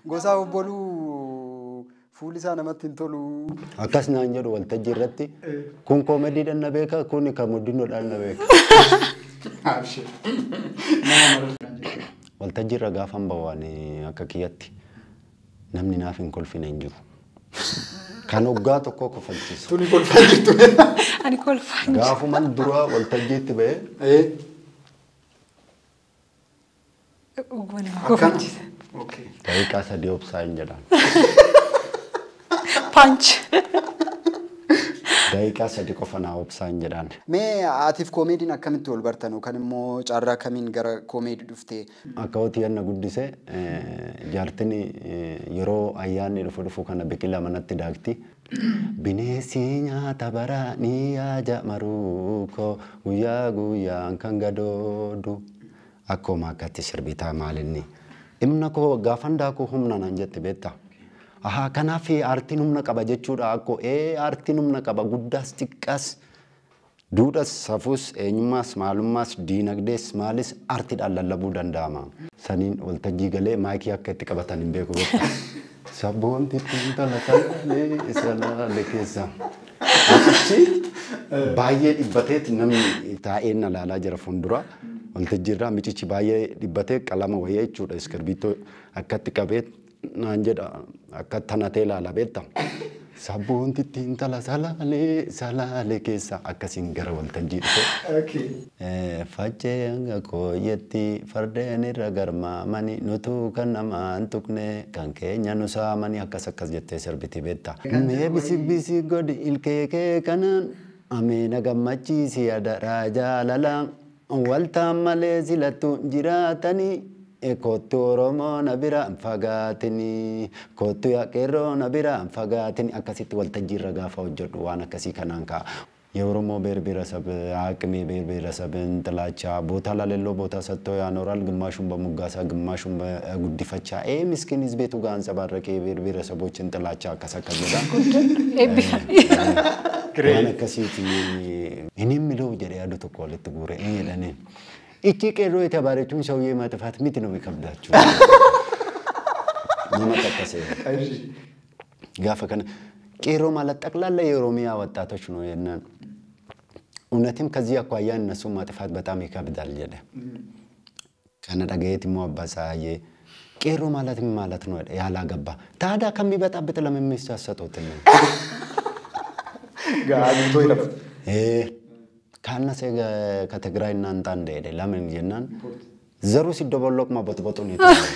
Gosaa obboluu fuulli isaa namatti hin tolu. Akkas naan jedhu waltajjii irratti kun koomediidhaan na beeka kun kan guddinoodhaan na beeka. Abshir. Nama mararfan jechuudha. Waltajjii irra gaafan ba'u akka kiyyatti namni naaf hin kolfine hin jiru. Kan hoggaa tokko kofalchiisu. Tuni kolfaa jirtu. Ani kolfaa hin jiru. Gaafuman dura waltajjiitti ba'ee Dhuguma nama kofalchiisa. Daqiiqaa 3 obsaa hin jedhan. Paanch. Daqiiqaa 3 qofa naa obsaa hin jedhan. Mee atiif koomeediin akkamitti wal bartan yookaan immoo carraa kamiin gara koomeedii dhuftee? Akka hootii yanna guddise jaartiin yeroo ayyaanni dhufu dhufu kana biqilaa manatti daakti. Bineensi nyaata bara ni yaaja maruukoo guyyaa guyyaan kan gadoodu. Akkuma akkatti sirbitaa maalinni. Dhimna koo gaafan daakuu humna naan jette beektaa? Ahaa kanaaf aartiin humna qaba jechuudha akkoo aartiin humna qaba guddaas xiqqaas duudhas safuus eenyummaas maalummaas diinagdees maalis aartiidhaan lallabuu danda'ama. Saniin waltajjii galee maayikii akka itti qabatan hin beeku beektaa? Sabboonti intala salaalee salaalee keessa. Achi baay'ee dhibbateet namni taa'ee na ilaalaa jira fuuldura. Waltajjii irraa micichi baay'ee dhibbatee qalama wayii jechuudha iskirbiitoo akkatti qabee naan jedha akka tanatee ilaala beektaa. Sabboonti intala salaalee salaalee keessa akkasiin gara waltajjii dhufe. Faccee hanga kooyyetti fardeen irra garmaamani nutuu kan namaan tuqne kan keenya nu saamani akkas akkas jettee sirbiti beektaa. Mee bisi bisi godhi ilkee kee kanaan ameena gammachiisi adaraa jaalalaa waltaan malee silattu jiraatanii. Kottu Oromoo na bira hin fagaatini, kottu Qeerroo na bira hin fagaatini. Akkasitti waltajjii irra gaafa hojjedhu waan akkasii kanaan ka'a. የኦሮሞ ብሔር ብሔረሰብ አቅም የብሔር ብሔረሰብን ጥላቻ ቦታ ለሌለው ቦታ ሰጥቶ ያኖራል። ግማሹን በሙጋሳ ግማሹን በጉዲፈቻ። ይሄ ምስኪን ህዝብ ቤቱ ጋር አንጸባረቀ የብሔር ብሔረሰቦችን ጥላቻ ከሰከዘዳ waan akkasiiti እኔ የምለው jedhee yaadu tokko walitti guure jedhanii እቺ ቄሮ የተባለችውን ሰውዬ ማጥፋት ምንድን ነው የሚከብዳችሁ? nama ጠቀሰ gaafa kana ቄሮ ማለት ጠቅላላ የኦሮሚያ ወጣቶች ነው የነን እውነትም ከዚህ አኳያ እነሱ ማጥፋት በጣም ይከብዳል jedhe kana dhagayeet immoo abbaa Tsahaayyee ቄሮ ማለት ምን ማለት ነው ያላገባ ታዲያ ከሚበጣብጥ ለምን ሚስት አትሰጡትም? Gaagitoo jedhama. ካነሰ ከትግራይ እናንጣ እንደሄደ ለምን jennaan ዘሩ ሲደበለቅ መቦጥቦጡ ነው የተባለው።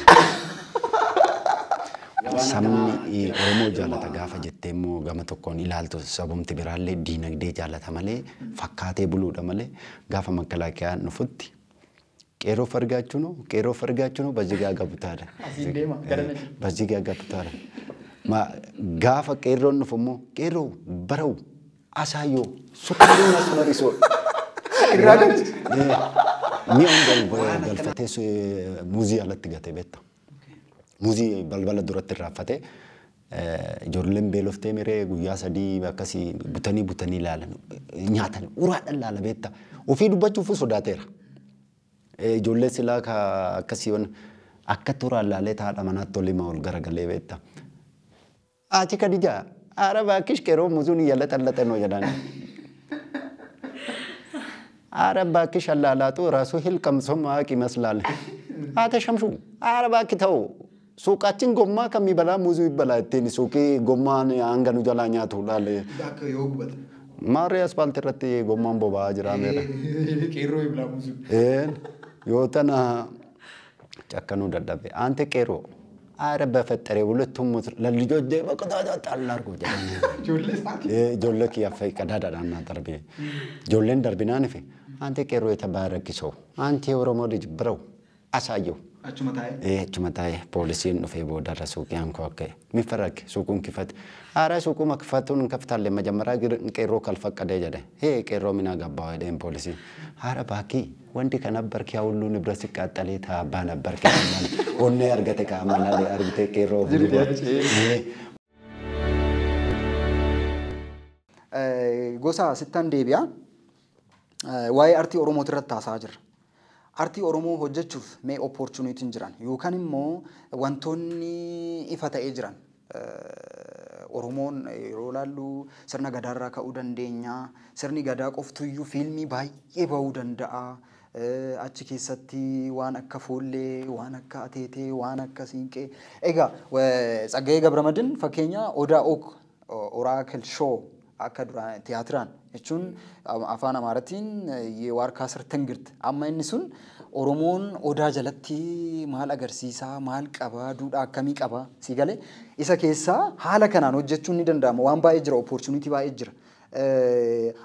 Sabni Oromoo jaalata gaafa jettee immoo gama tokkoon ilaaltu sabumti biraallee diinagdee jaalata malee fakkaatee buluudha malee gaafa makkalaakiyaan dhufutti qeerroo fargaachuu ነው qeerroo fargaachuu ነው በዚህ ጋር ገብታለ Asiin deema gara nadi. በዚህ ጋር ገብታለ gaafa qeerroon dhufu immoo qeerroo barau asaayoo sukkaruun asmarisoo Irraa galchi. mi'oon galfatee muuzii alatti gatee beekta. Muuzii balbala duratti irraanfatee ijoolleen beeloftee miree guyyaa 3 akkasii butanii butanii ilaalan nyaatan uraadhaan ilaala beekta. Ofii dubbachuuf sodaateera. Ijoollee silaa akkasii akka turaan ilaalee haadha manaatti olima ol garagalee beekta. Achi Khadija ara baakkish qeerroo muzuun እያለጠለጠ ነው jedhan. አረ እባክሽ አላላጡ ራሱ ሂል ቀምሶ ማወቅ ይመስላል። አተሸምሹ አረ እባክህ ተው ሱቃችን ጎማ ከሚበላ ሙዙ ይበላ ittiin suuqii gommaan hanga nu jalaa nyaatu laale. Bakka yoo gubate. Maarree asfaaltii irratti gommaan boba'aa jira meera. Qeerroo ibla muuzuu. Yoo tana ጨከኑ dadhabe አንተ ቄሮ አረ በፈጠረ ሁለቱም ሙዝ ለልጆች በቆጣጣ ጣል አድርጎ Ijoollee isaati. ijoollee kiyya fa'i qadaadaadhaan naa darbe ijoolleen darbinaan ife አንተ ቄሮ የተባረክ ሰው አንተ የኦሮሞ ልጅ ብረው አሳየው Achuma taa'ee. Achuma taa'ee poolisiin dhufee boodarra suuqii hankoo akka የሚፈረግ ሱቁን ክፈት አረ ሱቁ መክፈቱን እንከፍታለን መጀመሪያ ግን ቄሮ ካልፈቀደ jedhe ሄ ቄሮ ምን አገባው jedheen poolisiin አረ ባኪ ወንድ ከነበርክ ያ ሁሉ ንብረት ሲቃጠል ታባ ነበርክ ኦኔ argate kaamana argite ቄሮ Gosa sittan deebi'a. Waa'ee artii Oromooti irratti haasa'aa jirra. Artii Oromoo hojjechuuf mee opportunityn jiran yookaan immoo wantoonni ifa ta'ee jiran, Oromoon yeroo laallu sirna gadaarraa ka'uu dandeenya. Sirni gadaa qoftuyyuu fiilmii baay'ee bahuu danda'a. Achi keessatti waan akka foollee, waan akka ateetee, waan akka siinqee. Egaa Tsaggaayee Gabramadin fakkeenya Odaa Ok Oracle Show akka duraan tiyaatiraan jechuun afaan Amaaratiin የዋርካ ስር ትንግርት amma inni sun Oromoon odaa jalatti maal agarsiisaa, maal qabaa, duudhaa akkamii qabaa, si galee isa keessaa haala kanaan hojjechuun ni danda'ama. Waan baay'ee jira, opportunity baay'ee jira.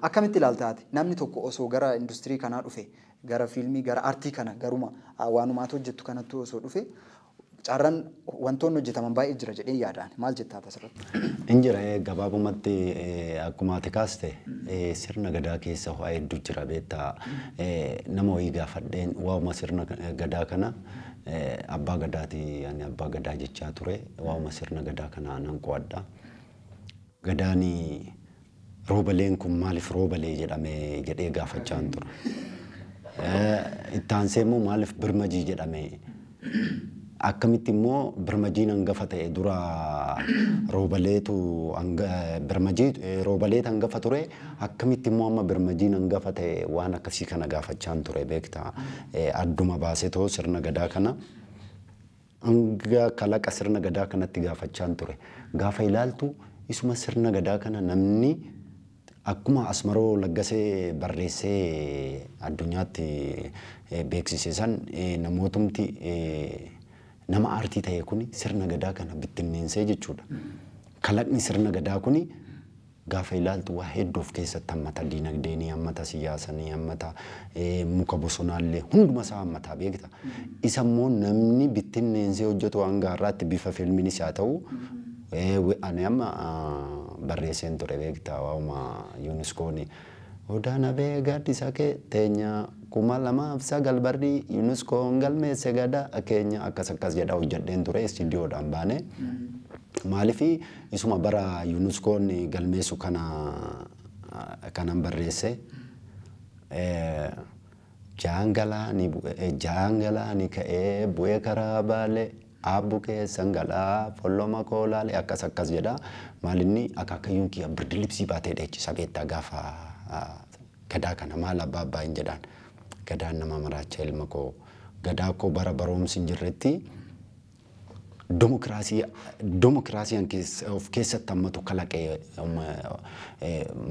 Akkamitti ilaalta ati namni tokko osoo gara industirii kanaa dhufe, gara fiilmii, gara artii kana, garuma waanumaatu hojjettu kanatti osoo dhufe, carraan wantoonni hojjetaman baay'ee jira jedhee yaadaan, maal jettaa asirratti? Injira, gabaabumatti akkuma ati kaaste sirna gadaa keessa waa hedduu jira beektaa. Nama wayii gaafadheen waa'uma sirna gadaa kana, abbaa gadaati, ani abbaa gadaa jechaa ture, waa'uma sirna gadaa kana nan qo'adha. Gadaani roobaleen kun maaliif roobalee jedhame jedhee gaafachaa ture. Itti aansee immoo maaliif birmajii jedhame, akkamitti immoo birmajiin hangafa ta'e? Dura roobaleetu, birmajii roobaleet hangafa ture, akkamitti immoo amma birmajiin hangafa ta'e? Waan akkasii kana gaafachaan ture beektaa. Adduma baasetoo sirna gadaa kana hanga kalaqa sirna gadaa kanatti gaafachaan ture. Gaafa ilaaltu isuma sirna gadaa kana namni akkuma Asmaroo Laggasee barreessee addunyaatti beeksise san, namootumti nama aartii ta'e kuni sirna gadaa kana bittinneensee jechuudha. Kalaqni sirna gadaa kuni gaafa ilaaltu waa hedduu of keessatti hammata. Diinagdee ni hammata, siyaasa ni hammata, muka bosonaallee hunduma isaa hammata beekta. Isa immoo namni bittinneensee hojjetu hanga har'aatti bifa fiilmiinis haa ta'u, ani amma barreesseen ture beekta, waa'uma yuuniskooni. Odaa nabee gaaddisa kee teenya 2009 barri yuuniskoon galmeesse gadaa keenya akkas akkas jedha hojjedheen ture, istiidiyoodhaan baane. Maaliif isuma bara yuuniskoon galmeessu kana kanan barreesse. Jaangalaani ka'ee bu'ee karaa baalee abbu keessan galaa folloma koolaalee akkas akkas jedha. Maalinni akaakayyuun kiyya birdi libsii baatee dheechisa beektaa gaafa gadaa kana. Maal abbaa abbaa hin jedhaan. Gadaan nama maraacha ilma koo, gadaa koo bara baroomsi hin jirretti dimokiraasii of keessatti hammatu kalaqee.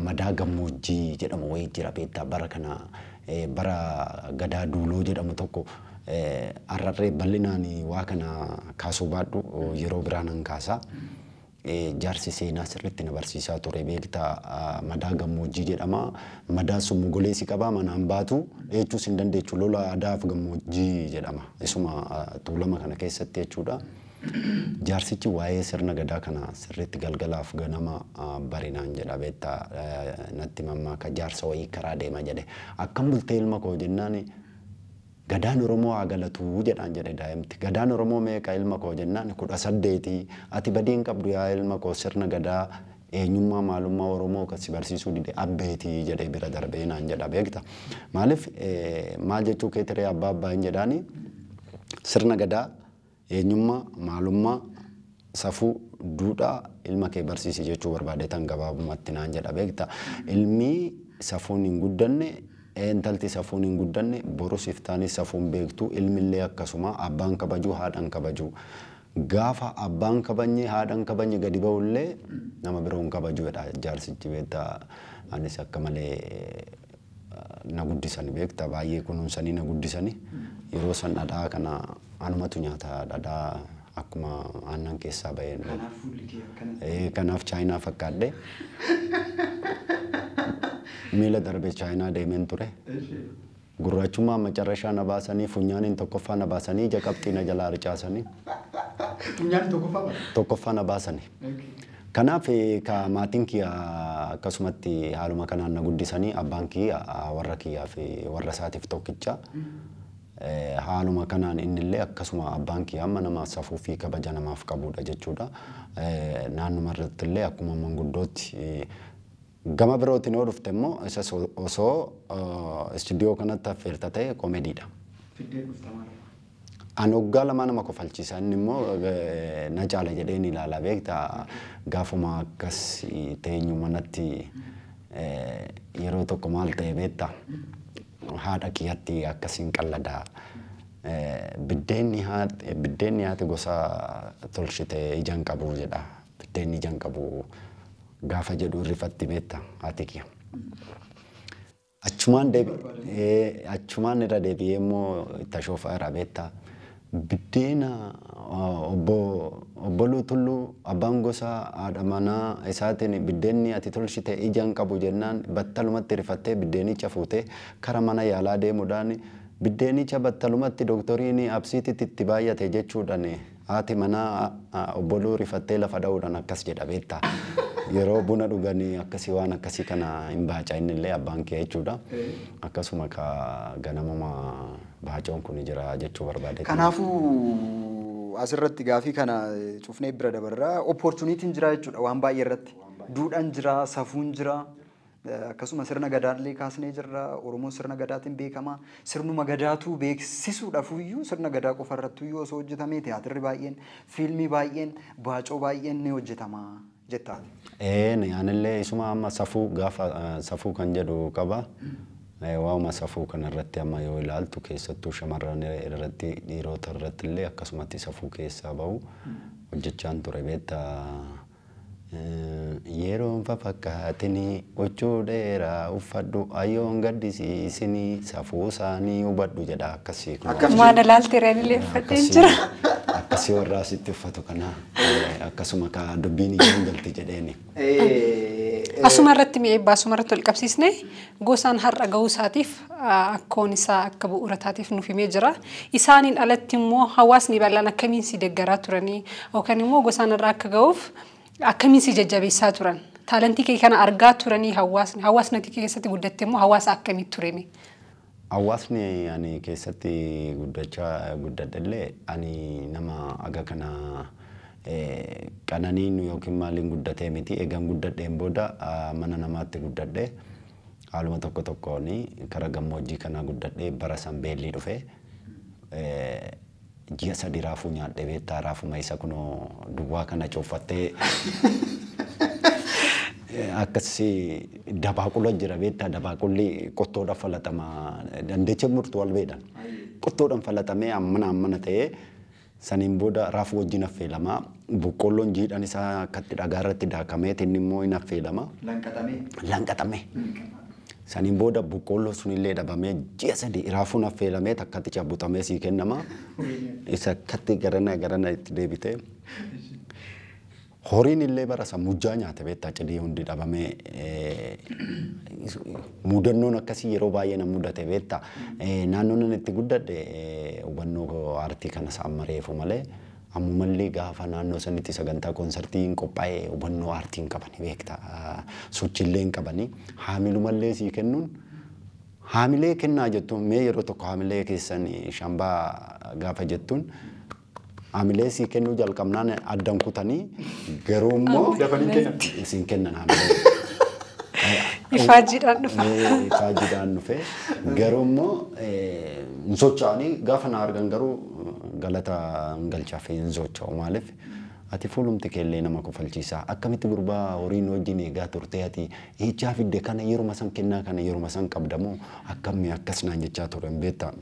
Madaa gammoojjii jedhamu wayii jira beektaa, bara kana bara gadaa duuloo jedhamu tokko. Har'arree bal'inaan waa kana kaasuu baadhu, yeroo biraa nan kaasa. Jaarsi seenaa sirriitti na barsiisaa ture beektaa, madaa gammoojjii jedhama. Madaa sun mogoleessi qabaa manaan baatu dheechuus hin dandeechu, lola adaaf gammoojjii jedhama. Isuma tuulama kana keessatti jechuudha. Jaarsichi waa'ee sirna gadaa kana sirriitti galgalaaf ganama barinaan jedha beektaa, natti mammaaka jaarsa wayii karaa deema jedhe. Akkam bultee ilma koo jennaan, gadaan Oromoo haa galatuu jedhaan jedhe daa'imti. Gadaan Oromoo meeqa ilma koo jennaan, 18. Ati badii hin qabdu yaa ilma koo, sirna gadaa eenyummaa maalummaa Oromoo kan si barsiisuu dide abbeetii jedhee bira darbee naan jedha beekta. Maaliif maal jechuu keetiree abbaa abbaa hin jedhaani, sirna gadaa eenyummaa maalummaa safuu duudhaa ilma kee barsiisi jechuu barbaade tan gabaabumatti naan jedha beekta. Ilmi safuun hin guddanne, intalti safuun hin guddanne, borus iftaanis safuun beektu, ilmillee akkasuma abbaan kabajuu haadhan kabajuu. Gaafa abbaan kabajne haadhan kabajne gadi ba'ullee nama biroo hin kabajuu jedha jaarsichi beektaa. Anis akka malee na guddisani beektaa, baay'ee kunuunsanii na guddisani. Yeroo san dhadhaa kana anumatu nyaata, dhadhaa akkuma aannan keessaa baheen. Kanaaf fuulli kee akkanatti. Kanaaf chaayinaa fakkaadhe. Miila darbe chaayinaa deemeen ture. Gurraachummaa macarrashaa na baasanii, funyaaniin tokkoffaa na baasanii, ija qabxii na jalaa harcaasanii. Funyaan tokkoffaa bara? Tokkoffaa na baasanii. Kanaaf ka maatiin kiyya akkasumatti haaluma kanaan na guddisanii, abbaan kiyya warra kiyyaa fi warra isaatiif tokkicha. Haaluma kanaan innillee akkasuma abbaan kiyya amma nama safuu fi kabaja namaaf qabudha jechuudha. Naannuma irratti illee akkuma manguddootti. Gama birootiin yoo dhufte immoo isas osoo istuudiyoo kanatti affeerta ta'e koomediidha. Ani waggaa lama nama kofalchiisa, inni immoo na caala jedheen ilaala beektaa. Gaafuma akkas teenyu manatti yeroo tokko maal ta'e beektaa, haadha kiyyatti akkasiin qalladaa. Biddeenni haati gosa tolchite ija hin qabu jedha. Biddeenni ija hin qabu gaafa jedhu rifatti beektaa haati kiyya. Achumaan deebi'ee, achumaan irra deebi'ee immoo itti ashoofaa irraa beektaa. Biddeena obbo Tulluu abbaan gosa haadha manaa isaatiin biddeenni ati tolchite ija hin qabu jennaan battalumatti rifattee biddeenicha fuutee kara mana yaalaa deemuudhaan biddeenicha battalumatti dooktoriin absiititti itti baay'ate jechuudhaan haati manaa obboluu rifattee lafa dha'uudhaan akkas jedha beektaa. Yeroo buna dhuganii akkasii waan akkasii kana hin baaca innillee abbaan kee jechuudha. Akkasuma ka ganamuma baacoon kun jira jechuu barbaade. Kanaafuu asirratti gaafii kana cufnee bira dabarraa, opportunitiin jira jechuudha waan baay'ee irratti. Duudhaan jira, safuun jira. Akkasuma sirna gadaallee kaasnee jirra. Oromoon sirna gadaatiin beekama. Sirnuma gadaatu beeksisuudhaafuyyuu sirna gadaa qofa irrattuyyuu osoo hojjetamee tiyaatirri baay'een, fiilmii baay'een, baacoo baay'een ni hojjetama jettaati. Anillee isuma amma safuu gaafa safuu kan jedhu qaba. Waa'uma safuu kanarratti amma yoo ilaaltu keessattuu shamarran irratti, dhiirota irratti illee akkasumatti safuu keessaa bahu hojjechaan ture beektaa. Yeroon fafakkaatini huccuu dheeraa uffadhu, ayyoon gaddisiisini safuu isaanii hubadhu jedha akkasii. Maana laaltee reellee uffadheen jira. Akkasii warra asitti uffatu kana akkasuma ka dubbiin ijaan galti jedheeni. Asuma irratti mi'ee baasuma irratti wal qabsiisne, gosaan har'a gahuu isaatiif akkoon isaa akka bu'uura taatiif nuuf himee jira. Isaaniin alatti immoo hawaasni bal'aan akkamiin si deeggaraa turanii yookaan immoo gosaan irraa akka gahuuf akkamiin si jajjabeessaa turan? Taalentii kee kana argaa turanii hawaasni, hawaasni ati keessatti guddatte immoo hawaasa akkamii tureme? Hawaasni ani keessatti guddachaa guddadhellee ani nama aga kana qananiin yookiin maaliin guddatee miti. Eegan guddadheen booda mana namaatti guddadhee haaluma tokko tokkoon kara gammoojjii kanaa guddadhee bara san beellii dhufee ji'a 3 raafuu nyaadhee beektaa, raafuma isa kunoo duwwaa kana cuuffattee akkasii dabaaqula jira beektaa, dabaaqulli qottoodhaan falatama, dandeecha murtuu albeedhaan qottoodhaan falatamee ammana ammana ta'ee saniin booda raafuu wajjin affeelama, boqqolloon jiidhaan isaa akkatti dhagaa irratti daakamee inni immoo hin affeelama. Lanqaxamee. Lanqaxamee. Saniin booda boqqolloo sunillee dhabamee ji'a 3 raafuun affeelamee takkatti cabbutamee sii kennama. Isa akkatti garana garana itti deebitee. Horiin illee bara san mujjaa nyaate beektaa, cidii hundi dhabamee mudannoon akkasii yeroo baay'ee na mudate beektaa. Naannoon inni itti guddadhe hubannoo aartii kanas amma reefu malee ammumallee gaafa naannoo sanitti sagantaa koonsartii hin qophaa'e hubannoo aartii hin qabani beektaa. Sochiillee hin qabani. Haamilumallee sii kennuun haamilee kennaa jettuun mee yeroo tokko haamilee keessan shambaa gaafa jettuun haamilee sii kennuu jalqabnaan addan kutanii garuu immoo isin kennan haamilee. Ifaajiidhaan dhufa. Ifaajiidhaan dhufe garuu immoo hin socho'anii gaafa na argan garuu galata hin galchaaf hin socho'u, maaliif ati fuulumti keellee nama kofalchiisa, akkamitti gurbaa horiin wajjin eegaa turtee ati eechaa fidde kana yeruma san kennaa kana yeruma san qabdamoo akkamii akkas naan jechaa ture hin beektaa.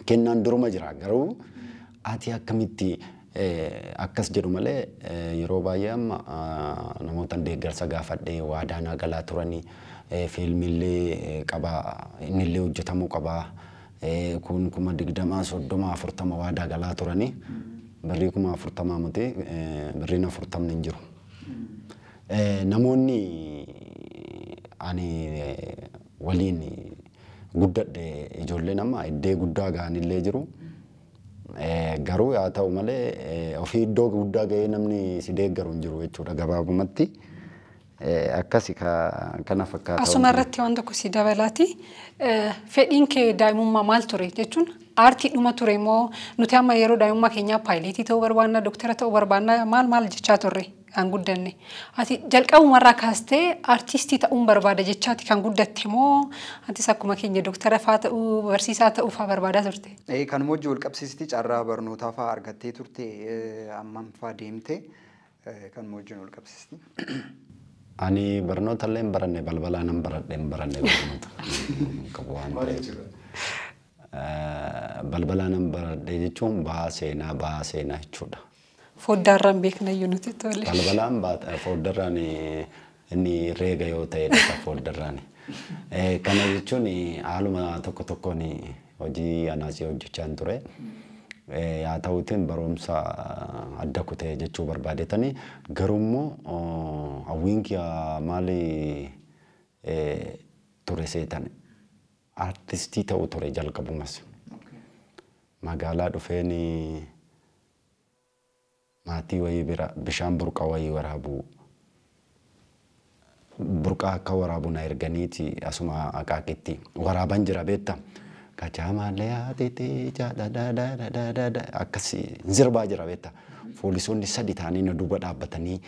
Kennaan duruma jira garuu ati akkamitti akkas jedhu malee yeroo baay'ee amma namoota deeggarsa gaafadhee waadaa naa galaa turanii, fiilmiillee qabaa, innillee hojjetamuu qabaa, kun 20,000, 30, 40 waadaa galaa turanii, birrii 40,000 miti, birriin 40 hin jiru. Namoonni ani waliin guddadhe ijoolleen amma iddee guddaa ga'anillee jiru. Garuu haa ta'u malee ofii iddoo guddaa ga'ee namni si deeggaru hin jiru jechuudha gabaabumatti. Akkasi kana fakkaata. Asuma irratti waan tokko si dabalaati. Fedhiin kee daa'imummaa maal ture jechuun aartii dhuma ture moo nuti amma yeroo daa'imummaa keenyaa paayileetii ta'uu barbaanna, doktara ta'uu barbaanna, maal maal jechaa turre. kan guddanne. Ati jalqabumarraa kaastee artistii ta'uun barbaada jechaati kan guddatte moo atis akkuma keenya dooktara faa ta'uu barsiisaa ta'uu faa barbaadaa turte? Kanuma wajjin wal qabsiisti carraa barnootaa faa argattee turte ammam faa deemte kanuma wajjin wal qabsiisti. Ani barnoota illee hin baranne balbalaa nan baradhe hin baranne barnoota qabu waan ta'eef. Balbalaa nan baradhe jechuun ba'aa seenaa jechuudha. Foddaarraan beekna iyyuu nuti tole. Balbalaan foddaarraan inni reega yoo ta'edha foddaarraan. Kana jechuun haaluma tokko tokkoon hojii anaasii hojjechaa ture. Haa ta'uutiin barumsa adda kutee jechuu barbaadetanii garuummoo hawwiin kiyya maali ture seetan artistii ta'uu ture jalqabumas. Magaalaa dhufeen maatii wayii bira bishaan burqaa wayii waraabuu burqaa akka waraabu na erganiiti asuma aqaaqitti waraaban jira beektaa. Kachamaalee haatitee jaadha akkasii sirbaa jira beektaa. Poolisoonni sadi ta'anii na duuba dhaabbatanii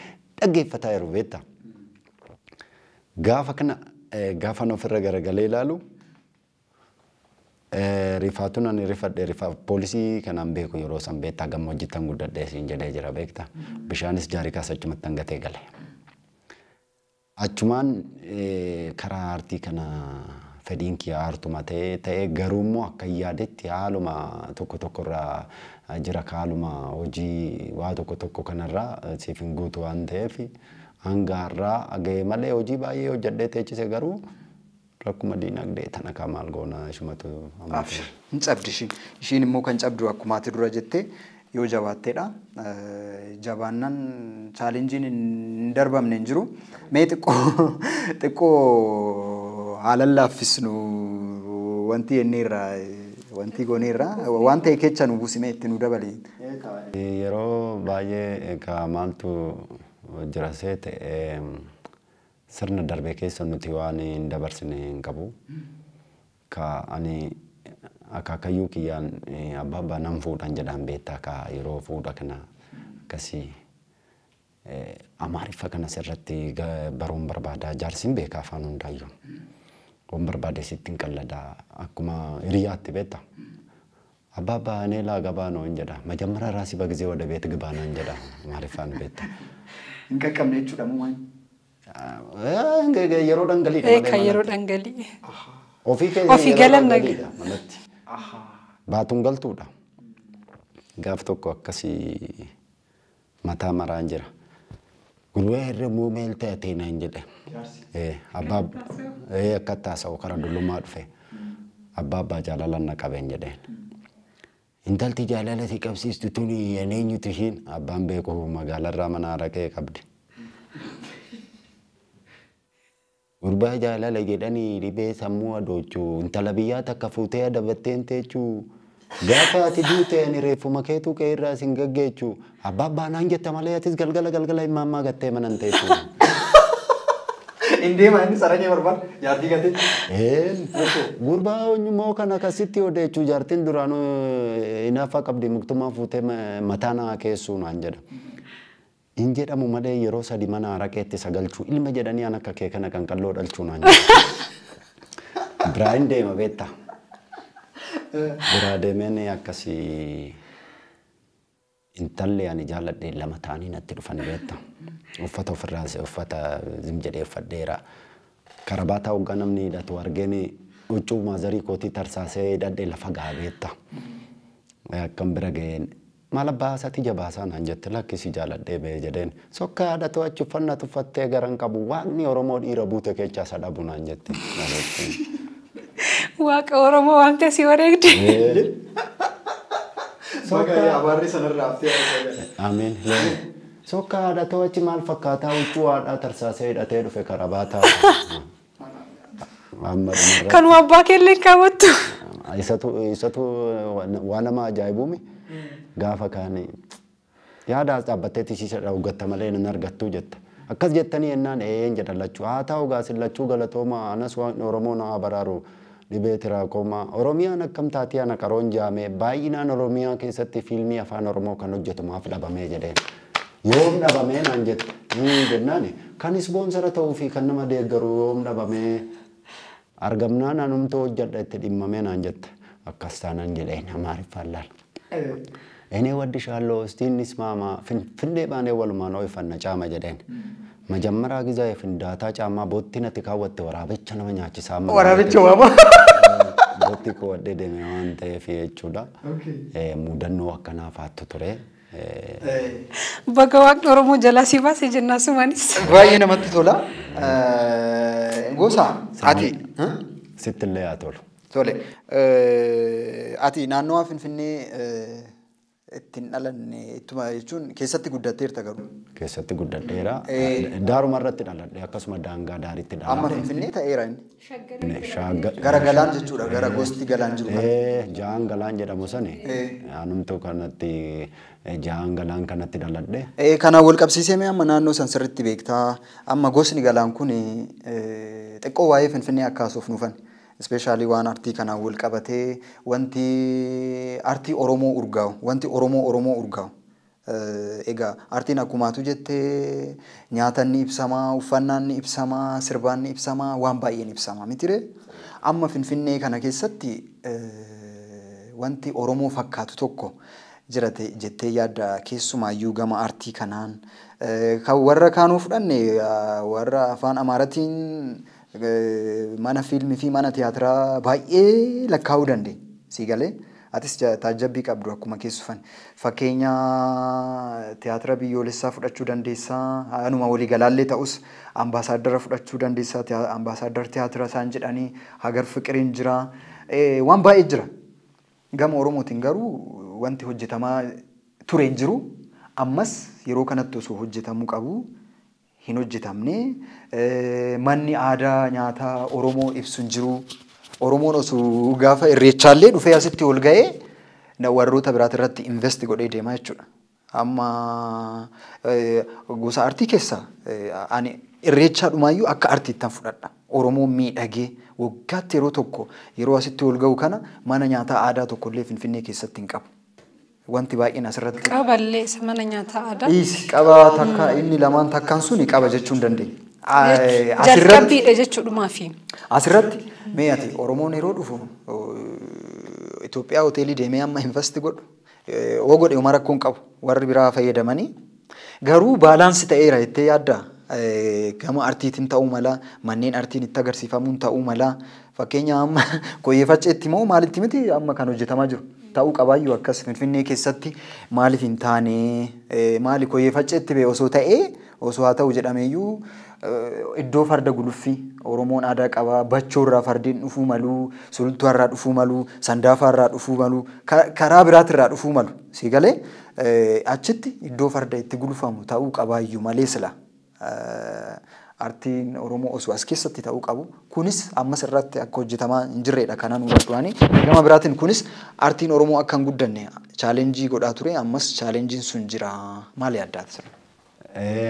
dhaggeeffataa jiru beektaa. Gaafa kana gaafa ofirra garagalee ilaalu rifaatuun ani rifadhe poolisii kanaan beeku yeroo san beektaa gammoojjittan guddadhee siin jedhee jira beektaa. Bishaanis jaarikaas achumatti hangatee gale. Achumaan karaa aartii kana fedhiin kiyya aartuma ta'ee garuummoo akka yaadetti haaluma tokko tokkorraa jira haaluma hojii waa tokko tokko kanarraa siif hin guutu waan ta'eef hanga har'aa ga'ee malee hojii baay'ee hojjedhee teechise garuu rakkuma diinagdee tana kaa maal goona ishumatu. Hin cabdi ishiin. Ishiin immoo kan cabdu akkuma ati dura jettee yoo jabaatteedha. Jabaannaan chaalenjiin hin darbamne hin jiru. Mee xiqqoo haalan laaffisnu wanti jenneerra wanti gooneerra waan ta'e kecha nu buusime itti nu dabali. Yeroo baay'ee egaa maaltu jira seete sirna darbe keessa nuti waan hin dabarsine hin qabu. Ka ani akaakayyuu kiyyaan abbaa abbaa nan fuudhan jedhaan beektaa ka yeroo fuudha kana akkasii Amaariffa kana sirratti baruun barbaadaa jaarsiin beekaa afaan hundaayyuu. Waan barbaade sitti hin qalladaa akkuma hiriyaatti beektaa. Abbaa abbaa እኔ ላገባ ነው jedha. መጀመሪያ ራሲ በጊዜ ወደ ቤት ግባ ነው jedha Amaariffaan beektaa. Hin qaqqabne jechuudha moo maal? Yeroo dhangaliidha malee. Kan yeroo dhangalii. Ofii Ofii galan dhangaliidha manatti. Baatuun galtuudha. Gaaf tokko akkasii mataa maraan jira. Gulwee irra muumeel ta'e naan jedhe. Abbaa akka taasa'u karaa dullummaa dhufe. Abbaa abbaa jaalalaan na qabeen jedheen. Intalti jaalala si qabsiistu tuni eenyutu ishiin abbaan beeku magaalarraa mana araqee qabdi. Gurbaa jaalala jedhanii dhibee sammuu adoochuu intala biyyaa takka fuutee adabatteen teechuu gaafa ati duute ani reeffuma keetuu kee irraa sin gaggeechuu abbaa abbaa naan jetta malee atis galgala galgala immaammaa gattee manan teessu. Hin deema inni sarara barbaada jaartii gatee. Gurbaa eenyummoo kan akkasitti odeechuu jaartiin duraanuu hinaaffaa qabdi muktummaa fuutee mataa naa keessuu naan jedha. Hin jedhamu malee yeroo sadi mana araqeetti sagalchuu ilma jedhanii an akka kee kana qanqalloo dhalchuu naan jedha. Biraa hin deema beektaa. Biraa deemeen akkasii intalli ani jaalladhe lama ta'anii natti dhufan beektaa. Uffata ofirraa uffata zim jedhee uffadheera. Karabaataa hoggaa namni hidhatu argeen huccuu maazarii kootii tarsaasee hidhadhee lafa gahaa beektaa. Akkam bira ga'een maal abbaa isaati jabaasaa naan jette lakkisi jaaladhee ba'ee jedheen sokka haadha achi uffannaa tuffattee garan qabu waaqni Oromoo dhiira buute keessaa isa dhabu naan jette. Waaqa Oromoo waan ta'e si wareegde. Sokka abaarri sanarraa haftee. Ameen. Sokka haadha achi maal fakkaataa huccuu haadhaa tarsaasee hidhatee dhufe karabaataa. Kanuma abbaa keellee kaawwattu. Isatu waan nama ajaa'ibuumi. Gaafa kaani yaada as dhaabbattee tisiisa dhawgatta malee nan argattuu jetta. Akkas jettanii ennaan een jedhan lachuu haa ta'u gaasin lachuu galatooma anas waan Oromoo na baraaru dhibee tiraakomaa Oromiyaan akkam taatee ana qaroon jaamee baay'inaan Oromiyaa keessatti fiilmii afaan Oromoo kan hojjetu maaf dhabamee jedheen. Yoom dhabamee naan jette. Jennaan kan ispoonsara ta'uu fi kan nama deeggaru yoom dhabamee argamnaan anumtuu hojjedha itti dhimmamee naan jette. Akkas taanaan jedheen Amaariffaan laala. Inni waddishaaloo istiin ismaama finfinnee baanee walumaan ooyifanna caama jedheen. Majammaraa gizaa findaataa caamaa bootti natti kaawwatte waraabicha nama nyaachisaa. Waraabicha waama. Bootti kaawwadhee deeme waan ta'eef jechuudha. Mudannoo akkanaa faattu ture. Baga waaqni Oromoo jalaa si baase jennaa sumaanis. Baay'ee namatti tola. Gosa ati. Sittillee haa tolu. Tole. Ati naannawaa Finfinnee ittiin dhalanne ittuma jechuun keessatti guddatteerta garuu. Keessatti guddadheera. Daaruma irratti dhaladhe akkasuma daangaa daaritti dhaladhe. Amma Finfinnee ta'eera inni. Gara galaan jechuudha gara gosti galaan jiru. Ja'an galaan jedhamu sani. Anumtuu kanatti ja'an galaan kanatti dhaladhe. Kanaan wal qabsiisee mee amma naannoo san sirriitti beektaa amma gosni galaan kun xiqqoo waa'ee Finfinnee akkaasuuf nuufan. Especially waan artii kanaan wal qabatee wanti artii Oromoo urgaa'u wanti Oromoo Oromoo urgaa'u. Egaa artiin akkumaatu jettee nyaatan ni ibsamaa, uffannaan ni ibsamaa, sirbaan ni ibsamaa, waan baay'een ibsamaa mitiree. Amma Finfinnee kana keessatti wanti Oromoo fakkaatu tokko jira jettee yaadda keessumaayyuu gama artii kanaan. Kan warra kaanuu fudhanne warra afaan Amaaratiin mana fiilmii fi mana tiyaatiraa baay'ee lakkaa'uu dandeenya. Si galee atis taajjabbii qabdu akkuma keessufan. Fakkeenya tiyaatira biyyoolessaa fudhachuu dandeessaa. Anuma waliigalaallee ta'us ambaasaaddara fudhachuu dandeessaa. Ambaasaaddara tiyaatira isaan jedhanii Hagar Fiqiriin jira. Waan baay'ee jira. Gama Oromootiin garuu wanti hojjetamaa ture hin jiru. Ammas yeroo kanatti osoo hojjetamuu qabu hin hojjetamne. Manni aadaa nyaataa Oromoo ibsu hin jiru. Oromoon osoo gaafa irreechaallee dhufee asitti ol ga'ee warroota biraati irratti invest godhee deemaa jechuudha. Amma gosa artii keessaa ani irreechaadhumaayyuu akka artiittan fudhadha. Oromoon miidhagee waggaatti yeroo tokko yeroo asitti ol ga'u kana mana nyaataa aadaa tokkollee Finfinnee keessatti hin qabu. Wanti baay'een asirratti. Qaballee isa mana nyaataa aadaa. Dhiisi qaba takka inni lamaan takkaan suni qaba jechuu hin dandeenye. Jalqabbiidha jechuudhumaafi. Asirratti mee ati Oromoon yeroo dhufu Itoophiyaa hoteelii deemee amma invest godhu oo godhe uma rakkoon qabu warri biraa fayyadamanii garuu baalaansi ta'eera jettee yaaddaa. Gama artiitiin ta'uu mala manneen artiin itti agarsiifamuun ta'uu mala fakkeenya amma koyyee facceetti moo maalitti miti amma kan hojjetamaa jiru ta'uu qabaayyuu akkas Finfinnee keessatti maaliif hin taane maali koyyee facceetti bee osoo ta'ee osoo haa ta'u jedhameeyyuu iddoo farda guluffii Oromoon aadaa qabaa bachoo irraa fardeen dhufuu malu sulultuu irraa dhufuu malu sandaafaa irraa dhufuu malu karaa biraati irraa dhufuu malu si galee achitti iddoo farda itti gulufamu ta'uu qabaayyuu malee sila. Artiin Oromoo osoo as keessatti ta'uu qabu. Kunis ammas irratti akka hojjetamaa hin jirredha kanaan hubadhuani. Gama biraatiin kunis artiin Oromoo akka hin guddanne chaalenjii godhaa ture ammas chaalenjiin sun jira. Maali addaati sirna?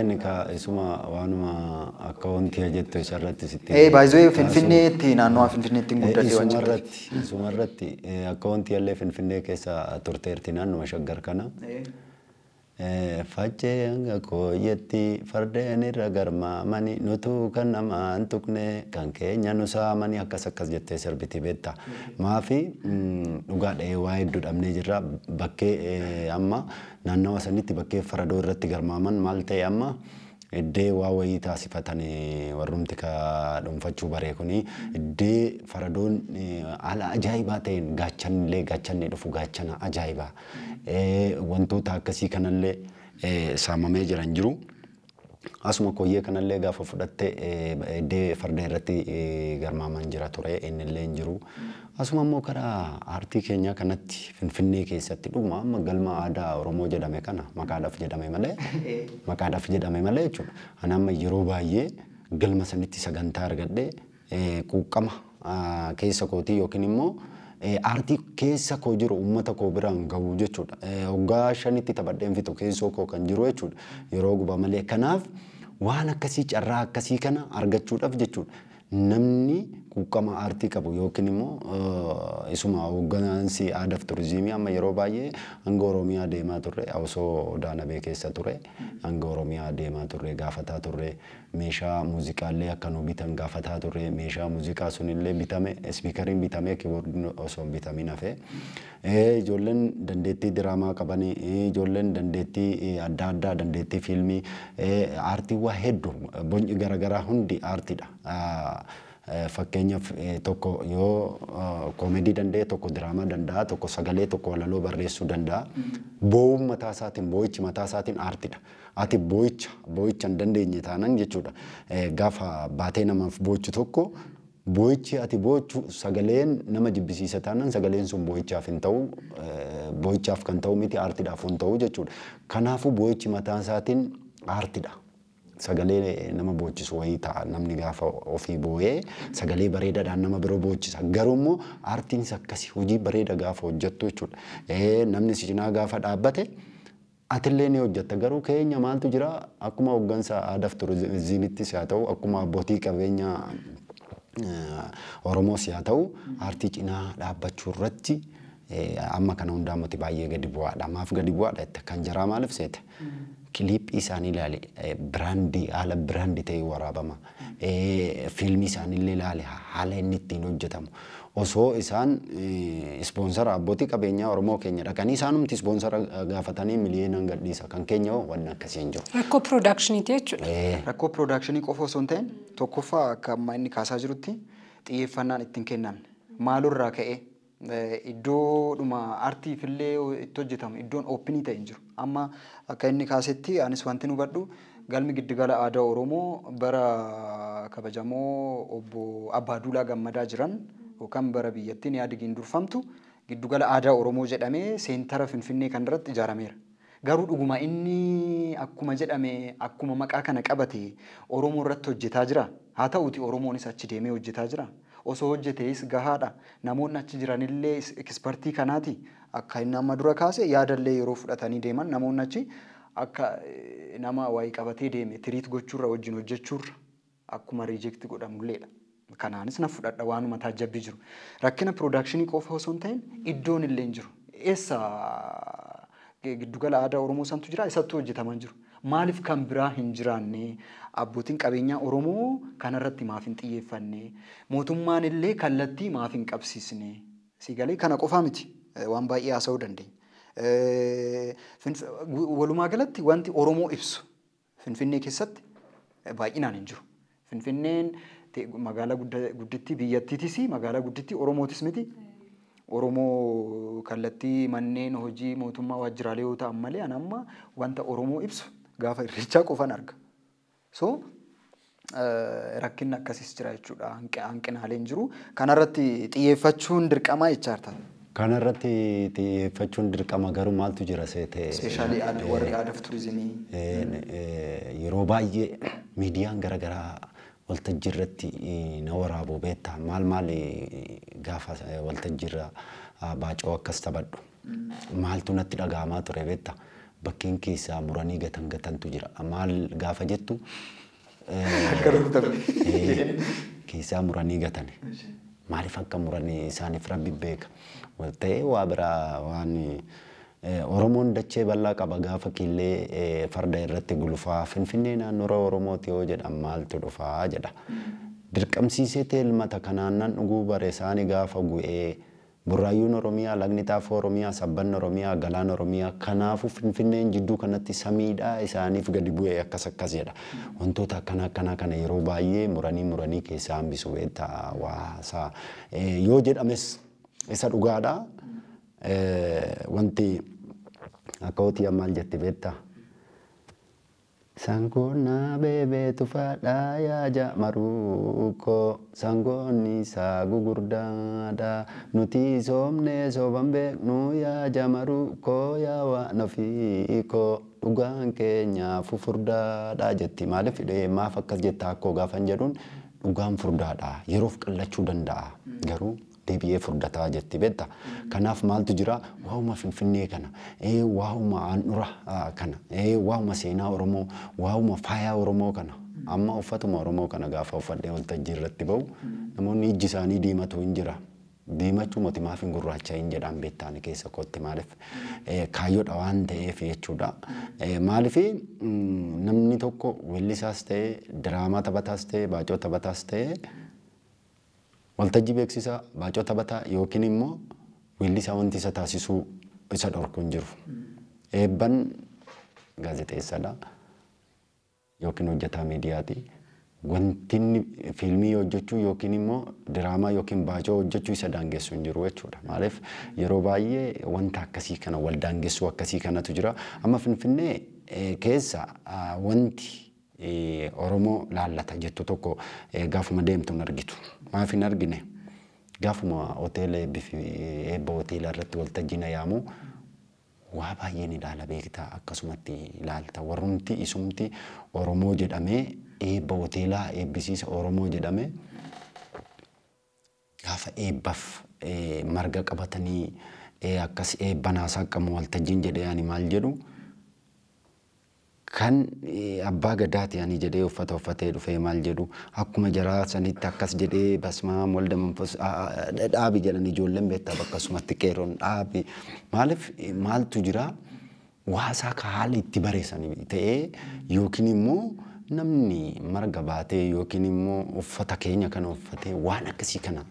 Nika isuma waanuma akka wanti jettu isarratti sitti. Baay'ee Finfinneetti naannawaa Finfinneetti hin guddadhe waan jirtu. Isuma irratti akka wanti illee Finfinnee keessa turteerti naannuma Shaggar kana. Faccee hanga kooyyetti fardeen irra garmaamani nutuu kan namaan tuqne kan keenya nu saamani akkas akkas jettee sirbiti beekta. Maafi dhugaadha waa hedduu dhabnee jirra bakkee amma naannawa sanitti bakkee faradoo irratti garmaaman maal ta'e amma iddee waa wayii taasifatan warrumti ka dhuunfachuu baree kuni iddee faradoon haala ajaa'ibaa ta'een gaachanillee gaachanni dhufu gaachana ajaa'ibaa wantoota akkasii kanallee saamamee jiran jiru. Asuma koyyee kanallee gaafa fudhatte iddee farda irratti garmaaman jira ture innillee hin jiru. Asuma immoo karaa aartii keenyaa kanatti Finfinnee keessatti dhuguma amma galma aadaa Oromoo jedhame kana maqaadhaaf jedhame malee jechuudha. Ani amma yeroo baay'ee galma sanitti sagantaa argadhee quuqqama keessa kootii yookiin immoo aartii keessa koo jiru uummata koo biraan gahu jechuudha. Waggaa 5tti taphadheen fixu keessoo koo kan jiru jechuudha. Yeroo gubaa malee kanaaf waan akkasii carraa akkasii kana argachuudhaaf jechuudha. Namni quuqama aartii qabu yookiin immoo isuma hoogganansi aadaa fi turizimii amma yeroo baay'ee hanga Oromiyaa deemaa turre, osoo Odaanabee keessa ture hanga Oromiyaa deemaa turre, gaafataa turre, meeshaa muuziqaallee akka nu bitan gaafataa turre. Meeshaa muuziqaa sunillee bitame, ispiikariin bitame, kiiboordiin osoo hin bitamin hafe. Ijoolleen dandeettii diraamaa qabanii, ijoolleen dandeettii adda addaa, dandeettii fiilmii, aartiiwwan hedduu, bonci garaagaraa hundi aartiidha. Fakkeenyaaf tokko yoo koomedii danda'e, tokko diraamaa danda'a, tokko sagalee, tokko walaloo barreessuu danda'a. Boo'uun mataa isaatiin, boo'ichi mataa isaatiin aartiidha. Ati boo'icha hin dandeenye taanan jechuudha. Gaafa baatee namaaf boo'ichu tokko, boo'ichi ati boo'ichu sagaleen nama jibbisiisa taanan, sagaleen sun boo'ichaaf hin ta'u, boo'ichaaf kan ta'u miti, aartiidhaaf hin ta'u jechuudha. Kanaafuu boo'ichi mataa isaatiin aartiidha. Sagalee nama boochisu wayii ta'a, namni gaafa ofii boo'ee sagalee bareedaadhaan nama biroo boochisa. Garuu immoo aartiinis akkasii hojii bareeda gaafa hojjettu jechuudha. Namni si cinaa gaafa dhaabbate atillee ni hojjetta. Garuu keenya maaltu jira, akkuma hooggansa aadaa fi turizimiittis haa ta'u, akkuma abbootii qabeenyaa Oromoos haa ta'u, aartii cinaa dhaabbachuu irratti amma kana hundaa miti, baay'ee gadi bu'aadha. Maaf gadi bu'aadha jette? Kan jaraa maaliif seete? Kiliippii isaanii ilaali, biraandii, haala biraandii ta'ee waraabama. Fiilmii isaaniillee ilaali, haala inni ittiin hojjetamu. Osoo isaan ispoonsara abbootii qabeenyaa Oromoo keenya dhaqanii isaanumti ispoonsara gaafatanii miliyoonaan gadhiisa. Kan keenya hoo wanni akkasii hin jiru. Rakkoo piroodaakshiniiti jechuudha. Rakkoo piroodakshinii qofa osoo hin ta'in, tokkoffaa akka amma inni kaasaa jirutti xiyyeeffannaan ittiin kennamne maalurraa ka'ee iddoodhuma aartiif illee itti hojjetamu iddoon oopinii ta'e hin jiru. Amma akka inni kaasetti anis wanti hubadhu, galmi giddugala aadaa Oromoo bara kabajamoo obbo Abbaaduulaa Gammadaa jiran yookaan bara biyyattiin Yaadigiin durfamtu giddugala aadaa Oromoo jedhamee seentara Finfinnee kan irratti ijaarameera. Garuu dhuguma inni akkuma jedhame, akkuma maqaa kana qabate Oromoo irratti hojjetaa jira? Haa ta'uti, Oromoonis achi deemee hojjetaa jira? Osoo hojjetees gahaadha. Namoonni achi jiranillee ekspertii kanaati. Akka inni amma dura kaase yaadallee yeroo fudhatanii deeman, namoonni achi akka nama wayii qabatee deeme treat gochuurra wajjin hojjechuurra akkuma reject godhamulleedha. Kanaanis na fudhadha, waanuma taajjabbii jiru. Rakkina piroodakshinii qofa osoo hin ta'in iddoon illee hin jiru. Eessa giddugala aadaa Oromoo santu jira, isattuu hojjetamaa jiru. Maaliif kan biraa hin jiraanne? Abbootiin qabeenyaa Oromoo kanarratti maaf hin xiyyeeffanne? Mootummaan illee kallattii maaf hin qabsiisne? Siigalee kana qofaa miti, waan baay'ee haasa'uu dandeenya. Walumaa galatti wanti Oromoo ibsu Finfinnee keessatti baay'inaan hin jiru. Finfinneen magaalaa guddittii biyyattiitis, magaalaa guddittii Oromootis miti. Oromoo kallattii manneen hojii mootummaa waajjiraalee yoo ta'an malee, ani amma wanta Oromoo ibsu gaafa Irreechaa qofan arga. So rakkinni akkasiis jira jechuudha. Hanqinaaleen jiru. Kanarratti xiyyeeffachuun dirqamaa jechaarta. Kanarratti xiyyeeffachuun dirqama, garuu maaltu jira seete? Especially warri aadaa fi turizimii. Yeroo baay'ee miidiyaan garaagaraa waltajjii irratti na waraabu beektaa, maal maal, gaafa waltajjii irra baacoo akkas taphadhu maaltu natti dhaga'amaa ture beektaa? Bakkeen keessaa muranii gatan gatantu jira. Maal gaafa jettu, Akka rukutame. keessaa muranii gatan. Maaliif akka muranii isaaniif rabbi beeka. Ta'ee waa biraa waan Oromoon dachee bal'aa qaba, gaafa kiillee farda irratti gulufaa, Finfinnee naannoo Oromooti yoo jedhan maaltu dhufaa jedha. Dirqamsiisee teelmata kanaan nan dhuguu bare isaanii gaafa gu'ee, Burraayyuun Oromiyaa, lagni xaafoo Oromiyaa, sabbanni Oromiyaa, galaan Oromiyaa. Kanaafuu Finfinneen jidduu kanatti samiidhaa isaaniif gadi bu'ee akkas akkas jedha. Wantoota akkana akkanaa kana yeroo baay'ee muranii muranii keessaa hambisu beektaa waasaa. Yoo jedhames isa dhugaadha. Wanti akka hootii maal jetti beektaa? Sangoonna beebee tufaadhaa yaa maruukoo, sangoonni isaa gugurdaadha, nuti soomne sooban beeknu yaa maruukoo, yaa waan ofiikoo, dhugaan keenya fufurdaadha jetti. Maaliif, maaf akkas jetta akkoo gaafan jedhuun, dhugaan furdaadha, yeroof qallachuu danda'a, garuu deebi'ee furdataa jetti beekta. Kanaaf maaltu jira, waa'uma Finfinnee kana, waa'uma handhura kana, waa'uma seenaa Oromoo, waa'uma faayaa Oromoo kana, amma uffatuma Oromoo kana gaafa uffadhee waltajjii irratti ba'u Namoonni ijji isaanii diimatu hin jira. Diimachuu moti maaf hin gurraacha'iin jedhaan beektaani keessa kootti maaliif kaayyoodha waan ta'eef jechuudha. Maaliif namni tokko weellisaas ta'e diraamaa taphataas ta'e baacoo taphataas ta'e waltajjii beeksisaa baacoo taphataa yookiin immoo weellisaa wanti isa taasisuu isa dhorku hin jiru. Eebban gaazexeessadha yookiin hojjetaa miidiyaati. Wanti inni fiilmii hojjechuu yookiin immoo diraamaa yookiin baacoo hojjechuu isa daangessu hin jiru jechuudha. Maaliif yeroo baay'ee wanta akkasii kana wal daangessuu akkasii kanatu jira. Amma Finfinnee keessa wanti Oromoo laallata jettu tokko gaafuma deemtu hin argitu. Maaf hin argine? Gaafuma hoteela eebba hoteela irratti waltajjii na yaamu waa baay'een ilaala beektaa akkasumatti ilaalta. Warrumti isumti Oromoo jedhamee eebba hoteelaa eebbisiisa Oromoo jedhamee gaafa eebbaaf marga qabatanii akkas eebba naasaa qabu waltajjiin jedhee ani maal jedhu kan abbaa gadaati ani jedhee uffata uffatee dhufee maal jedhu akkuma jaraa sanitti akkas jedhee basmaa walda manfas dhaabi jedhan ijoolleen beektaa akkasumatti qeerroon dhaabi maaliif maaltu jira waasaa ka haala itti bareessanii ta'ee yookiin immoo namni marga baatee yookiin immoo uffata keenya kana uffatee waan akkasii kana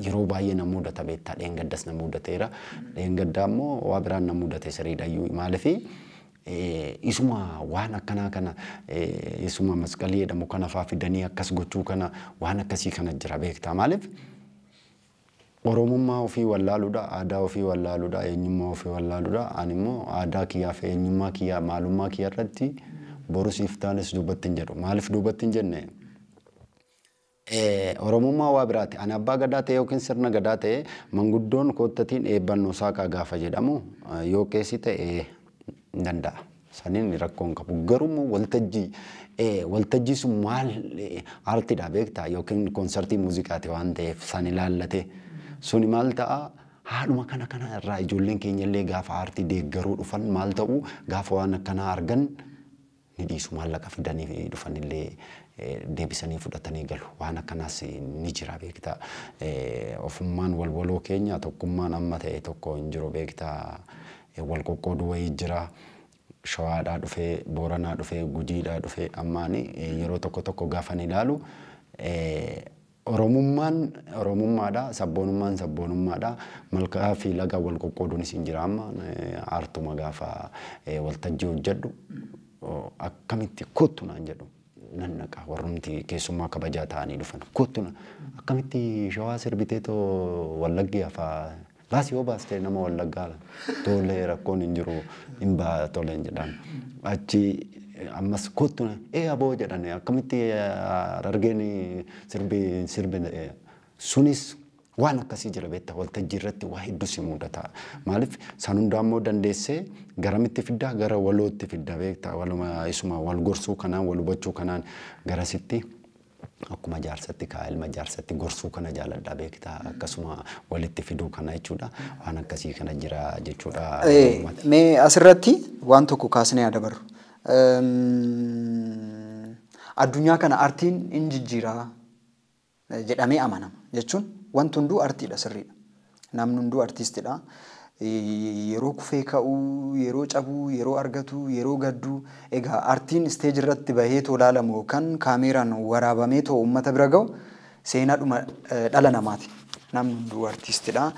yeroo baay'ee na mudata beektaa dheengaddas na mudateera dheengaddaa immoo waa biraan na mudate siriidhayyuu maaliif isuma waan akkanaa kana isuma masqalii jedhamu kana faa fidanii akkas gochuu kana waan akkasii kana jira beektaa maaliif Oromummaa ofii wallaaluudha, aadaa ofii wallaaluudha, eenyummaa ofii wallaaluudha. Ani immoo aadaa kiyyaa fi eenyummaa kiyyaa maalummaa kiyyaa irratti borus iftaanis duubatti hin jedhu. Maaliif duubatti hin jenne? Oromummaa waa biraati. Ani abbaa gadaa ta'e yookiin sirna gadaa ta'e manguddoon koottatiin eebbannoo saaqaa gaafa jedhamu yoo qeessi ta'e hin danda'a. Saniin rakkoo hin qabu. Garuu waltajjii sun maal aartiidha beektaa yookiin koonsartii muuziqaati waan ta'eef san ilaallate. Suni maal ta'a? Haadhuma kana kana irraa ijoolleen keenya illee gaafa aartii deeggaruu dhufan maal ta'u gaafa waan akkanaa argan ni dhiisu maallaqa fidanii dhufan illee deebisanii fudhatanii galu. Waan akkanaas ni jira beektaa. Ofummaan walwaloo keenya tokkummaan amma ta'e tokko hin jiru beektaa. Wal qoqqooduu wayii jira. Shawaadhaa dhufee, Booranaa dhufee, Gujiidhaa dhufee ammaani yeroo tokko tokko gaafa ni ilaalu Oromummaan Oromummaadha, sabboonummaan sabboonummaadha. Malkaa fi laga wal qoqqooduunis hin jira amma aartuma gaafa waltajjii hojjedhu akkamitti kottu naan jedhu nan naqa warrumti keessummaa kabajaa ta'anii dhufan kottu akkamitti shawaa sirbitee too wallaggi hafaa baasii yoo baastee nama wallaggaa tolee rakkoon hin jiru hin baa toleen jedhaan achi ammas kottu aboo jedhan akkamitti harargeen sirbi sunis waan akkasii jira beektaa waltajjii irratti waa hedduu si mudata. Maaliif san hundaa immoo dandeessee garamitti fiddaa gara walootti fidda beektaa waluma isuma wal gorsuu kanaan wal hubachuu kanaan garasitti akkuma jaarsatti kaa ilma jaarsatti gorsuu kana jaaladha beektaa akkasuma walitti fiduu kana jechuudha waan akkasii kana jira jechuudha. Mee asirratti waan tokko kaasnee adabarru. Addunyaa kana aartiin in jijjiiraa jedhamee amanama jechuun wanti hunduu aartiidha sirriidha. Namni hunduu aartistiidha. Yeroo kufee ka'uu, yeroo cabuu, yeroo argatu, yeroo gadduu. Egaa aartiin isteeji irratti bahee too ilaalamu yookaan kaameeraan waraabamee too uummata bira ga'u seenaadhuma dhala namaati. Namni hunduu aartistiidha.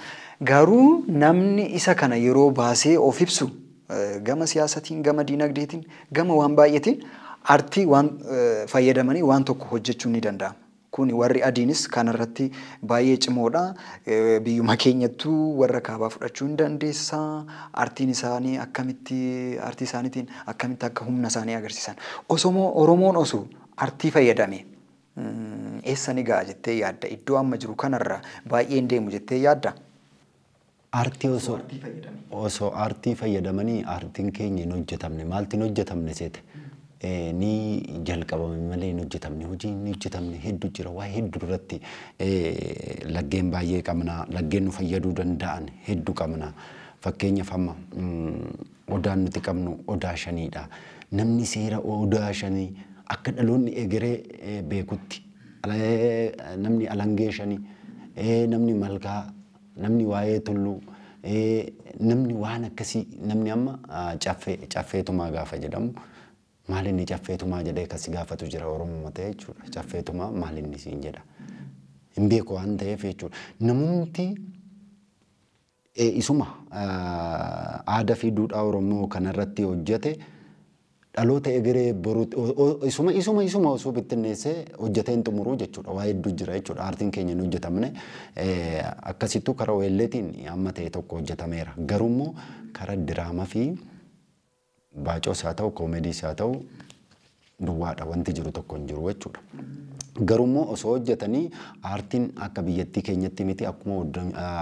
Garuu namni isa kana yeroo baasee of ibsu gama siyaasatiin, gama diinagdeetiin, gama waan baay'eetiin aartii waan fayyadamanii waan tokko hojjechuun ni danda'ama. Kun warri adiinis kanarratti baay'ee cimoodha. Biyyuma keenyattuu warra kaabaa fudhachuu hin dandeessa. Aartiin isaanii akkamitti aartii isaaniitiin akkamitti akka humna isaanii agarsiisan. Osoo Oromoon osoo aartii fayyadame eessa ni ga'a jettee yaadda? Iddoo amma jiru kanarra baay'ee hin deemu jettee yaadda? Aartii osoo aartii fayyadamanii aartiin keenya hin hojjetamne maalti hin hojjetamne seete? Ni jalqabame malee hin hojjetamne hojiin hin hojjetamne hedduu jira waa hedduu irratti laggeen baay'ee qabna laggeen nu fayyaduu danda'an hedduu qabna fakkeenyaaf amma odaan nuti qabnu odaa shaniidha namni seera odaa shanii akka dhaloonni egeree beekutti namni alangee shanii, namni malkaa, namni waa'ee tulluu, namni waan akkasii namni amma caffeetumaa gaafa jedhamu maal inni caffeetumaa jedhee akkasi gaafatu jira Oromoo ta'e jechuudha. Caffeetumaa maal inni siin jedha. Hin beeku waan ta'eef jechuudha. Namumti isuma aadaa fi duudhaa Oromoo kanarratti hojjete dhaloota egeree boruutti isuma osoo bittinneessee hojjetee hin xumuruu jechuudha. Waa hedduu jira jechuudha. Aartiin keenya hin hojjetamne akkasittuu karaa weelleetiin amma ta'e tokko hojjetameera. Garuu immoo karaa diraamaa fi baacoos haa ta'u koomediis haa ta'u duwwaadha wanti jiru tokko hin jiru jechuudha. Garuu immoo osoo hojjetanii aartiin akka biyyattii keenyatti miti akkuma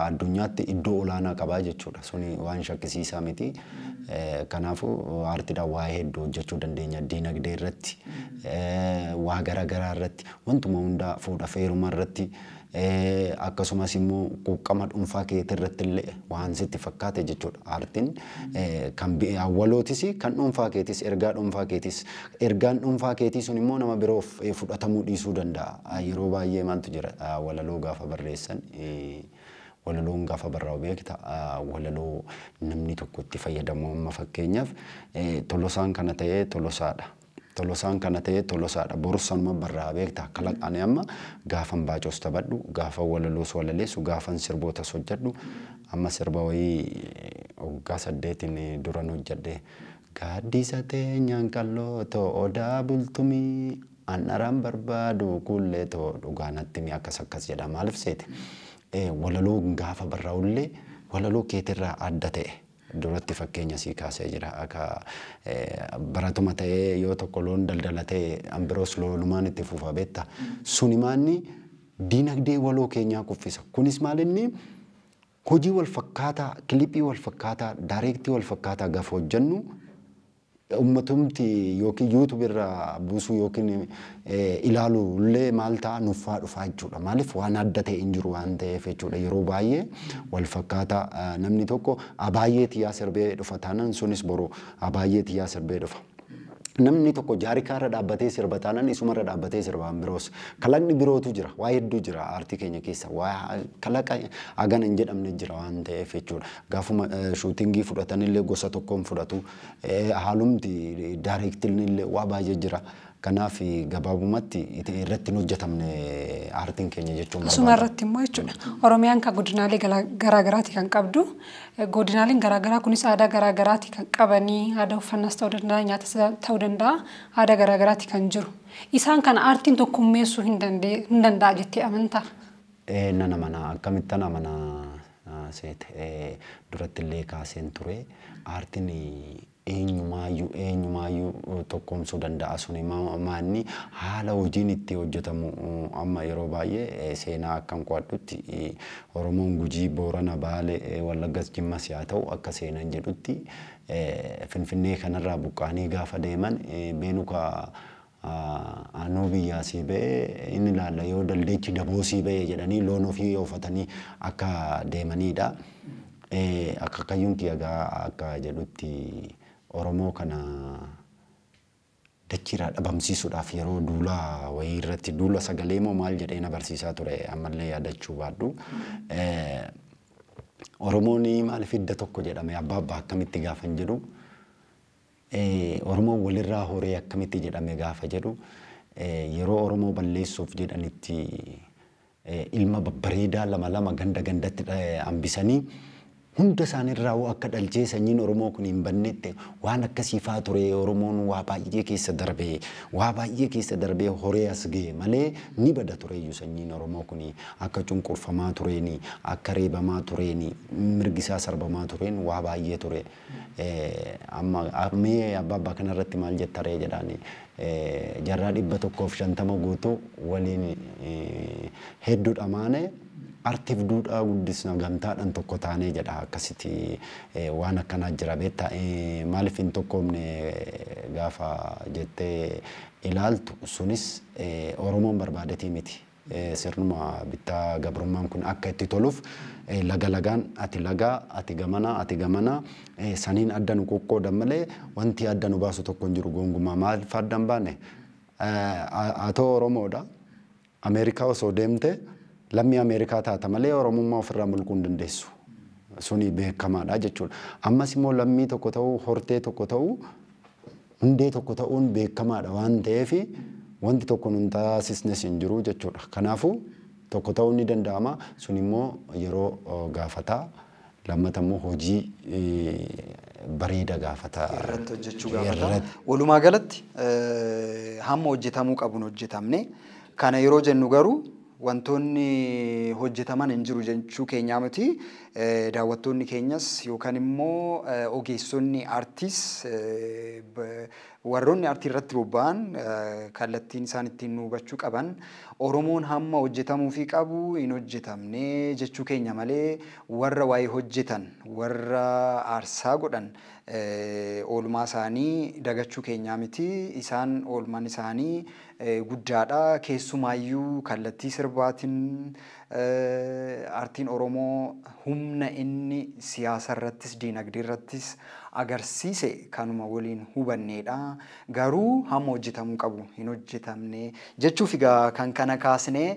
addunyaatti iddoo olaanaa qabaa jechuudha. Suni waan shakkisiisaa miti. Kanaafuu aartiidhaan waa hedduu hojjechuu dandeenya. Diinagdee irratti, waa garaagaraa irratti, wantuma hundaa fuudha feeruma irratti, akkasumas immoo quuqqama dhuunfaa keetii irratti illee waan sitti fakkaate jechuudha. Aartiin kan awwalootis kan dhuunfaa keetis ergaa dhuunfaa keetis ergaan dhuunfaa keetii sun immoo nama biroof fudhatamuu dhiisuu danda'a. Yeroo baay'ee maaltu jira walaloo gaafa barreessan walaloon gaafa barraa'u beekta walaloo namni tokko itti fayyadamu amma fakkeenyaaf Tolosaan kana ta'ee Tolosaadha. Tolosaan kana ta'ee Tolosaadha. Borus sanuma barraa beekta. Kalaqaan amma gaafan baacoos taphadhu, gaafan walaloos walaleessu, gaafan sirbootas hojjedhu. Amma sirba wayii waggaa 8 duran hojjedhe. Gaaddisa teenyaan qalloo too odaa bultumii an dharaan barbaadu kullee too dhugaa natti mi akkas akkas jedha. Maaliif seete? Walaloo gaafa barraa'ullee walaloo keetirraa adda ta'e. Duratti fakkeenya sii kaasee jira. Akka baratuma ta'ee yoo tokko loon daldala ta'e an biroos loonumaan itti fufa beekta. Suni maanni diinagdee waloo keenyaa kuffisa. Kunis maal inni hojii wal fakkaataa, kilipii wal fakkaataa, daayireektii wal fakkaataa gaafa hojjennu uummatumti yookiin yuutuub irraa buusuu yookiin ilaaluu illee maal ta'a nuffaa dhufaa jechuudha. Maaliif waan adda ta'e hin jiru waan ta'eef jechuudha. Yeroo baay'ee wal fakkaataa namni tokko abaayyee tiyyaa sirbee dhufa taanaan sunis boru abaayyee tiyyaa sirbee dhufa. Namni tokko jaarikaarra dhaabbatee sirba taanaan isumarra dhaabbatee sirba biroos. Kalaqni birootu jira. Waa hedduu jira aartii keenya keessa. Waa kalaqa hagana hin jedhamne jira waan ta'eef jechuudha. Gaafuma shuutingii fudhatanillee gosa tokkoon fudhatu. Haalumti daayireektiin illee waa baay'ee jira. Kanaaf gabaabumatti irratti hin hojjetamne aartiin keenya jechuun Asuma irratti immoo jechuudha. Oromiyaan kan godinaalee garaagaraati kan qabdu. Godinaaleen garaagaraa kunis aadaa garaagaraati kan qabanii aadaa uffannaas ta'uu danda'a, nyaatas ta'uu danda'a, aadaa garaagaraati kan jiru. Isaan kana aartiin tokkummeessuu hin danda'a jettee amantaa? Nan amana. Akkamittan amana seete duratti illee kaaseen ture. Aartiin eenyumaayyuu tokkoomsuu danda'a. Suni maanni haala hojiin itti hojjetamu amma yeroo baay'ee seenaa akkan qo'adhutti Oromoon Gujii, Boorana, Baalee, Wallaggas, Jimmas haa ta'u akka seenaan jedhutti Finfinnee kanarraa buqqaanii gaafa deeman beenuka aanuu biyyaa sii ba'ee inni ilaalla yoo daldeechi daboo sii ba'ee jedhanii loon ofii oofatanii akka deemanidha. Akka kayyuun kiyya akka jedhutti Oromoo kana dachiirraa dhabamsiisuudhaaf yeroo duula wayii irratti duula sagalee moo maal jedhee na barsiisaa ture ammallee yaadachuu baadhu. Oromoon maaliif hidda tokko jedhame abbaa abbaa akkamitti gaafa hin jedhu Oromoon walirraa horee akkamitti jedhame gaafa jedhu yeroo Oromoo balleessuuf jedhanitti ilma babbareedaa lama lama ganda gandatti hambisanii hunda isaaniirraa akka dhalchee sanyiin Oromoo kun hin bannetti waan akkasii faa ture. Oromoon waa baay'ee keessa darbee waa baay'ee keessa darbee horee as ga'e malee ni bada tureyyuu sanyiin Oromoo kun akka cunqurfamaa tureeni akka reebamaa tureeni mirgi isaa sarbamaa tureen waa baay'ee ture. Amma mee abbaa abbaa kanarratti maal jettaree jedhaani jarraa 150 guutuu waliin hedduu dhamaane artiif duudhaa guddisna gamtaadhaan tokko taanee jedha. Akkasitti waan akkanaa jira beektaa. Maaliif hin tokkoomne gaafa jettee ilaaltu sunis Oromoon barbaadetii miti. Sirnuma bittaa gabrummaan kun akka itti toluuf laga lagaan ati lagaa ati gamana ati gamana saniin adda nu qoqqoodan malee wanti adda nu baasu tokko hin jiru gonkumaa. Maaliif adda hin baane? Atoo Oromoodha. Ameerikaa osoo deemte lammii Ameerikaa taata malee Oromummaa ofirraa mulquu hin dandeessu. Suni beekamaadha jechuudha. Ammas immoo lammii tokko ta'uu, hortee tokko ta'uu, hundee tokko ta'uun beekamaadha waan ta'eef wanti tokko nun taasisnes hin jiru jechuudha. Kanaafuu tokko ta'uun ni danda'ama. Sun immoo yeroo gaafataa. Lammata immoo hojii bareeda gaafata. Irratti hojjechuu gaafata. Walumaa galatti hamma hojjetamuu qabuun hojjetamne. Kana yeroo jennu garuu wantoonni hojjetaman hin jiru jechuu keenyaa miti. Daawwattoonni keenyas yookaan immoo ogeessonni aartiis, warroonni aartii irratti bobba'an, kallattiin isaan ittiin nu hubachuu qaban, Oromoon hamma hojjetamuufii qabu hin hojjetamne jechuu keenya malee, warra waa'ee hojjetan, warra aarsaa godhan oolmaa isaanii dagachuu keenyaa miti. Isaan oolmaan isaanii guddaadha. Keessumaayyuu kallattii sirbaatiin aartiin Oromoo humna inni siyaasa irrattis diinagdee irrattis agarsiise kanuma waliin hubanneedha. Garuu hamma hojjetamuu qabu hin hojjetamne jechuuf egaa kan kana kaasnee.